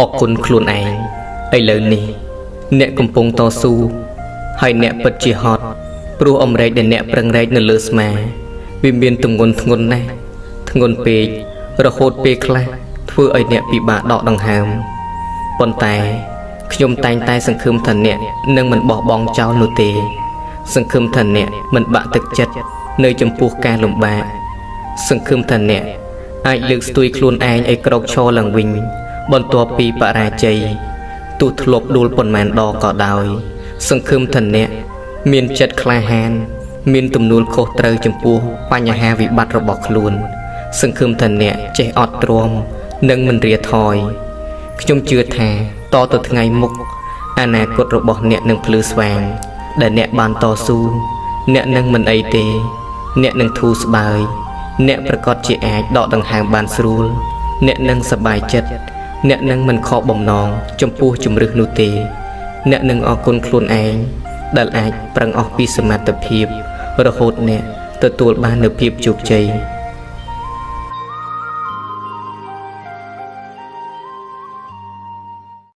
អរគុណខ្លួនឯងឥឡូវនេះ អ្នកកំពុងតស៊ូហើយអ្នកពិតជាហត់ព្រោះអម្រែកដែលអ្នកប្រឹងរែកនៅលើស្មាវាមានទម្ងន់ធ្ងន់ណាស់ធ្ងន់ពេករហូតពេលខ្លះធ្វើឲ្យអ្នកពិបាកដកដង្ហើមប៉ុន្តែខ្ញុំតែងតែសង្ឃឹមថាអ្នកនឹងមិនបោះបង់ចោលនោះទេ សង្ឃឹមថាអ្នកមិនបាក់ទឹកចិត្តនៅចំពោះការលំបាក សង្ឃឹមថាអ្នកអាចលើកស្ទួយខ្លួនឯងឲ្យក្រោកឈរឡើងវិញ បន្ទាប់ពីបរាជ័យទោះធ្លាប់ដួលប៉ុន្មានដងក៏ដោយ សង្ឃឹមថាអ្នកមានចិត្តក្លាហាន មានទំនួលខុសត្រូវចំពោះបញ្ហាវិបត្តិរបស់ខ្លួន សង្ឃឹមថាអ្នកចេះអត់ទ្រាំនិងមិនរាថយខ្ញុំជឿថាតទៅថ្ងៃមុខអនាគតរបស់អ្នកនឹងភ្លឺស្វាង ដែលអ្នកបានតស៊ូអ្នកនឹងមិនអីទេ អ្នកនឹងធូរស្បើយ អ្នកប្រកាសជាអាចដកដង្ហើមបានស្រួល អ្នកនឹងសប្បាយចិត្ត អ្នកនឹងមិនខកបំណងចំពោះជំរឹះនោះទេ អ្នកនឹងអរគុណខ្លួនឯងដែលអាចប្រឹងអស់ពីសមត្ថភាព រហូតអ្នកទទួលបាននូវភាពជោគជ័យ។